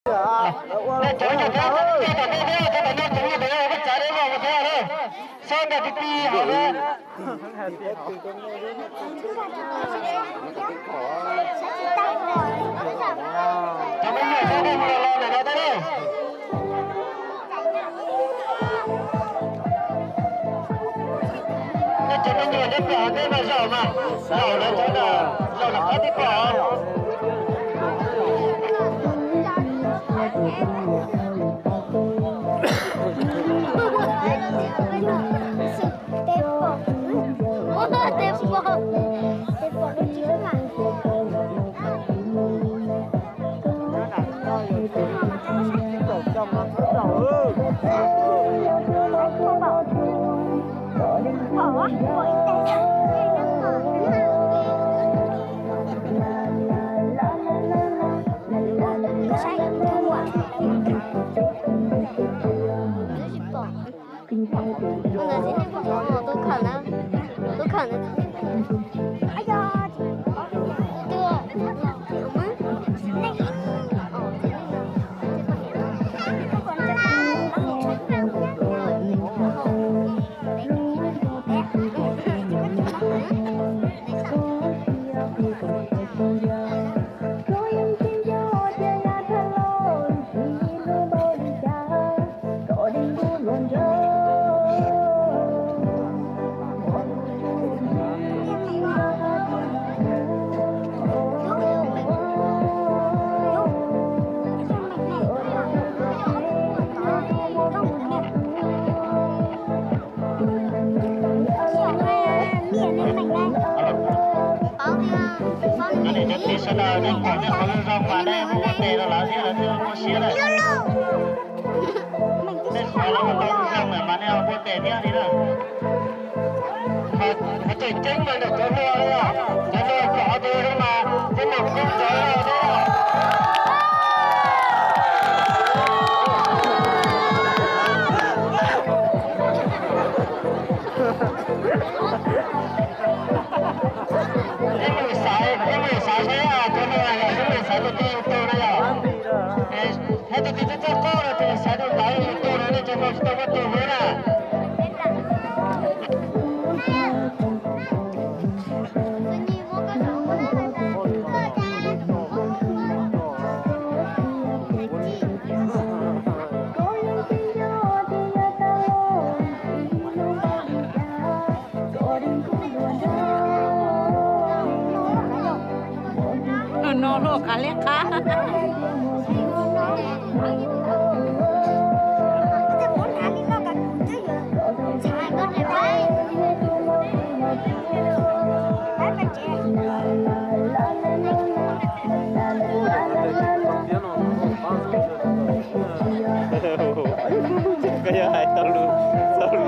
Nej cov nyuam nyuj, cov tom ntej thiab cov tom ntej, cov nyuam nyuj, cov nyuj nyuj, nej txav deb vog mus thiab na. Sab nrad ti ti hauv na. Cov me nyuam sab nrad mus los los ntawm no thiab na. Nej cov me nyuam nyob pem hav ntej mas zaum mas, zaum lawv cov na, zaum lawv qab tib pom. Tes pom, tes pom, tes pom lub tsis lub mas. Tus khawm na, tus khawm na. Cov niam cov txiv sawv daws, nej pom nej qhov zoo zoo mas nej muab ua tes rau lawv thiab lawv thiaj muaj siab lawm. Nej pom lawv ua tau zoo lawm mas nej ua tes thiab li na. Qhov tseem ceeb mas ntawm cov hluas no, cov hluas pom tias zoo mas cov niam cov txiv sawv daws thiab. Ib mus xaiv, ib mus xaiv seb cov hluas, ib mus xaiv tus twg tus na yom. Hais tias tus twg txawj txawj qoj no ces xaiv tus ntawd tus na, nej cov hluas tsis tau muaj tus hlub na. Tus no luaj qab liab qab. Koj yog hais tau lus, tau lus.